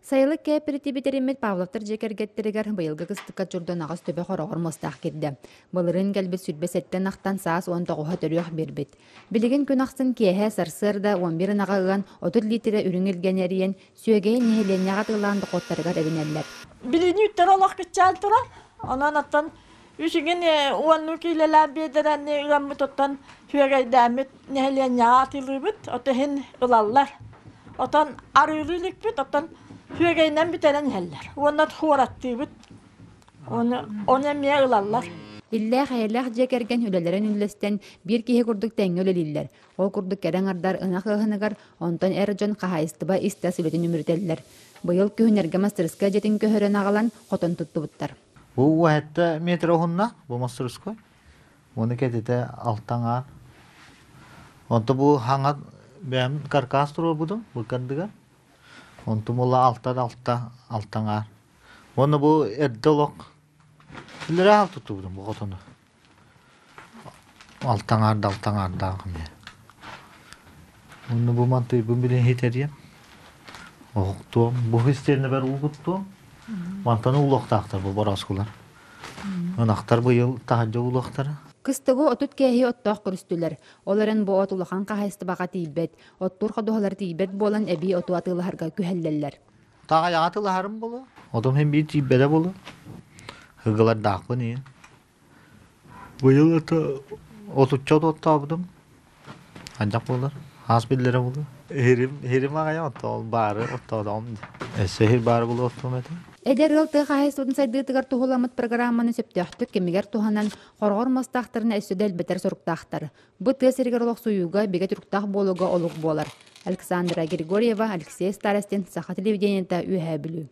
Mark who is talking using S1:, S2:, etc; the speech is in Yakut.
S1: Сайылык кээпэрэтииби тэриммит Павловтар дьиэ кэргэттэригэр быйылгы кыстыкка чурдан аҕыс төбө хороҕор муостаах киирдэ. Былырыын кэлбит 27 ынахтан саас 19 төрүөх биэрбит. Билигин күн ахсын киэһэ сарсыарда 11 ынаҕа ыан 30 лиитирэ үрүҥ илгэни эрийэн, сүөгэйин нэһилиэнньэҕэ атыылаан дохуоттарыгар эбинэллэр.
S2: Билини үттэр олох кыччаан турар. Онон оттон үсүгүн уоннуу киилэлээх биэдэрэни ыаммыт оттон сүөгэйдээммит нэһилиэнньэҕэ атыылыыбыт, оту иһин ылаллар. Отон арыылыы иликпит, оттон сүөгэйинэн бүтэрэн иһэллэр. Уонна хуораттыыбыт. Ону, ону эмиэ ылаллар.
S1: Иллээх-эйэлээх дьиэ кэргэн үлэлэрин үллэстэн, биир киһи курдук тэҥҥэ үлэлииллэр. Ол курдук кэрэ аҥардар ынах ыаһыныгар, онтон эр дьон хаһаайыстыба ис-тас үлэтин үмүрүтэллэр. Быйыл күһүн эргэ мастарыскыай дьиэтин көһөрөн аҕалан, хотон туттубуттар.
S3: Бу уһэтта метр уһунна, бу мастарыскай. Уону кэтитэ алтаҥа. Онто бу хаҥа бэйэм каркас туруорбутум бу кырдыга. Онтум ула алта алта алтаҥаар. Уонна бу эрдэ олох үллэрэ туттубутум бу хотону. Алтаҥаарда алтаҥаардаах эмиэ. Уонна бу мантыйбын билин иһитэриэм. Оһохтуом. Бу истиэннэбэр уу куттуом. Мантан уулуохтаахтар бу борооскулар. Ынахтар быйыл таһырдьа уулуохтара.
S1: Кыстыгы 30 кээһи оттоох көрүстүлэр. Ол эрэн бу от улахан хаһаайыстыбаҕа тиийбэт. Оттуур ходуһалар тиийбэт буолан эбии оту атыылаһарга күһэллэллэр.
S3: Таҕайаҕа атыылаһарым буолуо. Отум иһин биир тиийбэтэ буолуо. Ыгылардаахпын иһин. Быйыл это отучча от оттообутум. Андьах буолар. Хаас биллэрэ буолуо. Иһирим, иһирим аҕайа оттоол баары оттоодоҕум. Өссө иһир баары булуо оттуом этэ.
S1: Эдэр ыал тыа хаһаайыстыбатын сайдыытыгар туһуламмыт программаны сөптөөхтүк кэмигэр туһанан, хороҕор муостаахтарын өссө да элбэтэр соруктаахтар. Бу тыа сиригэр олохсуйууга бигэ туруктаах буолууга олук буолар. Александра Григорьева, Алексей Старостин, Саха телевидениета, Үөһээ Бүлүү.